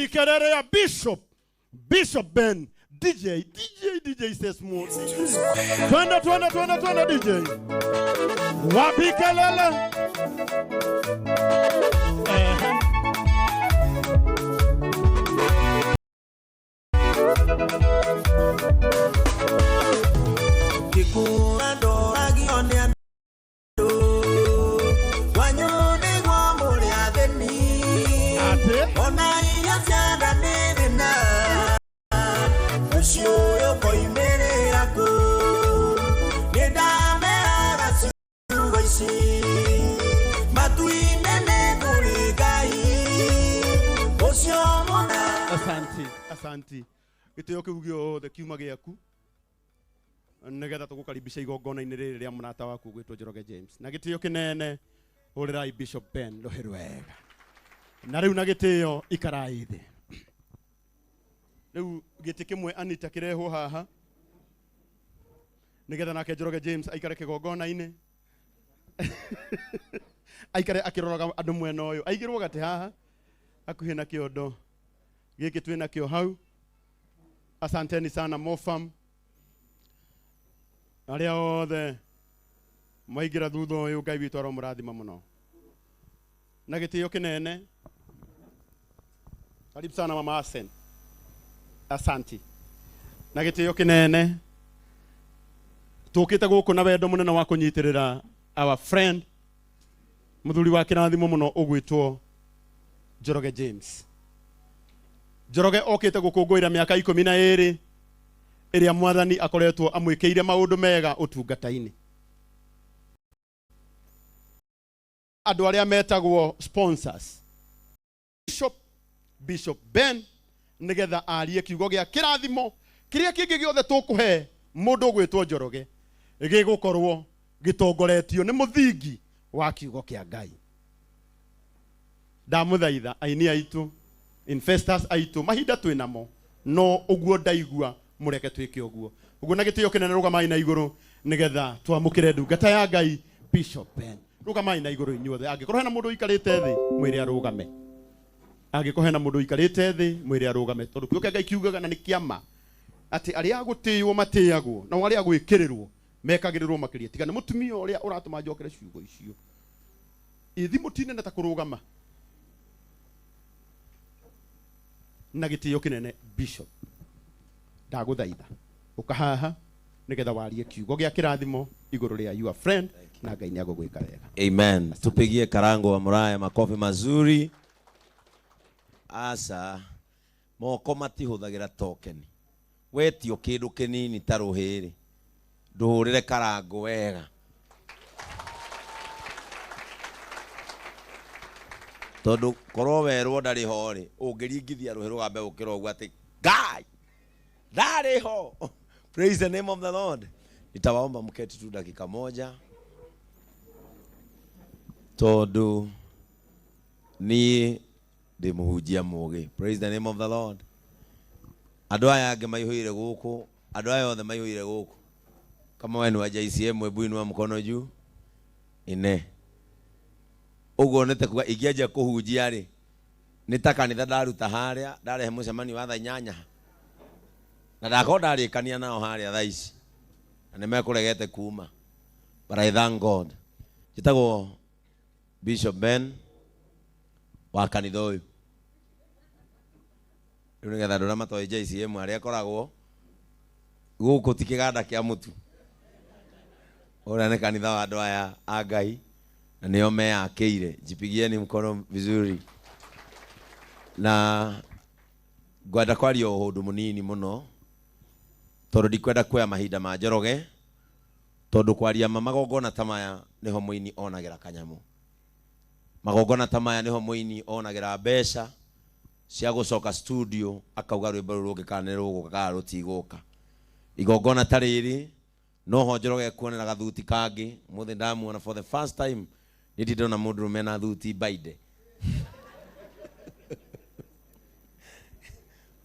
Wapi kelele ya Bishop? Bishop Ben DJ DJ DJ Sesmo. Twende twende twende twende DJ. Wapi kelele? Ehe. Ngĩkũra ndoragio nĩ andũ kwanyu nĩguo mũrĩ athĩni Ate? Ona irio cia nda nĩ thĩna ũcio ũyũ ũkoimĩrĩra kũ nĩ ndameraga ciugo ici matu-inĩ nĩ kũrĩ Ngai ũcio mũna. Asanti, asanti. Gĩtĩo kĩu gĩothe kiuma gĩaku nĩgetha tũgũkaribisha igongona-inĩ rĩrĩ rĩa mũrata waku gwĩtwo Njoroge James. Na gĩtĩo kĩnene hũrĩrai Bishop Ben rũhĩ rwega. Na rĩu na gĩtĩo ikarai thĩ. Rĩu gĩtĩ kĩmwe Anita kĩrehwo haha nĩgetha nake Njoroge James aikare kĩgongona-inĩ aikare akĩroraga andũ mwena ũyũ aigĩrwo gatĩ haha hakuhĩ na kĩondo gĩkĩ twĩ nakĩo hau. Asanteni sana Mofam, arĩa othe mwaingĩra thutha ũyũ, Ngai witũ aromũrathima mũno na gĩtĩo kĩnene. Karibu sana Mama Asen, asanti. Na gĩtĩo kĩnene tũkĩte gũkũ na wendo mũnene wa kũnyitĩrĩra our friend mũthuri wa kĩrathimo mũno ũgwĩtwo Njoroge James. Njoroge okĩte gũkũngũĩra mĩaka 12 ĩrĩa mwathani akoretwo amwĩkĩire maũndũ mega ũtungata-inĩ. Andũ arĩa metagwo sponsors, Bishop Ben nĩgetha arie kiugo gĩa kĩrathimo kĩrĩa kĩngĩ gĩothe tũkũhe mũndũ ũgwĩtwo Njoroge gĩgũkorwo gĩtongoretio nĩ mũthingi wa kiugo kĩa Ngai. Ndamũthaitha aini aitũ, investors aitũ, mahinda twĩ namo no ũguo ndaigua mũreke twĩke ũguo ũguo. Na gĩtĩo kĩnene rũgamai na igũrũ nĩgetha twamũkĩre ndungata ya Ngai Bishop Ben. Rũgamai na igũrũ inyuothe. Angĩkorwo hena mũndũ ũikarĩte thĩ, mwĩre arũgame. Angĩkorwo hena mũndũ ũikarĩte thĩ, mwĩre arũgame, tondũ kiugo kĩa Ngai kiugaga na nĩ kĩama atĩ arĩa agũtĩĩo matĩagwo, nao arĩa agwĩkĩrĩrwo mekagĩrĩrwo makĩria. Tiga nĩ mũtumia ũrĩa ũratũma njokere ciugo icio, ithimũ ti nene ta kũrũgama. Na gĩtĩo kĩnene Bishop, ndagũthaitha ũka haha nĩgetha warie kiugo gĩa kĩrathimo igũrũ rĩa your friend, na Ngai nĩ agũgwĩka wega. Amen. Tupigie Karango wa Muraya makofi mazuri. Asa moko matihũthagĩra token. Wetio kĩndũ kĩnini ta rũhĩrĩ ndũhũrĩre karango wega tondũ korwo werwo ndarĩ ho rĩ, ũngĩringithia rũhĩ rũgambe gũkĩra ũguo atĩ Ngai ndarĩ ho. Praise the name of the Lord. Nitawaomba mketi tu dakika moja tondũ niĩ ndĩ mũhunjia mũgĩ. Praise the name of the Lord. Andũ aya angĩ maihũire gũkũ, andũ aya othe maihũire gũkũ, kama wewe ni wa JCM, hebu inua mkono juu ine. Ũguo nĩ ta kuga ingĩanjia kũhunjia rĩ, nĩ ta kanitha ndaruta harĩa ndarehe mũcemanio wa thaa 8 na ndakorwo ndarĩkania nao harĩa thaa ici na nĩ mekũregete kuma. But I thank God. Njĩtagwo Bishop Ben wa kanitha ũyũ. Rĩu nĩgetha andũ arĩa matoĩ JCM harĩa ĩkoragwo gũkũ, ti kĩganda kĩa mũtu, ũrĩa nĩ kanitha wa andũ aya a Ngai na nĩo meyakĩire. Jipigieni mkono vizuri. Na ngwenda kwaria ũndũ mũnini mũno tondũ ndikwenda kuoya mahinda ma Njoroge, tondũ kwaria ma, magongona ta maya nĩho mũini onagĩra kanyamũ, magongona ta maya nĩho mũini onagĩra mbeca cia gũcoka studio akauga rwĩmbo rũu rũngĩ kana nĩ rũgũka kana rũtigũka. Igongona ta rĩrĩ noho Njoroge ekuonera gathuti kangĩ. Mũthĩ ndamuona for the first time, niĩ ndirĩ ndona mũndũrũme na thuti mbainde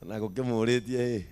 na gũkĩmũrĩtie ĩ.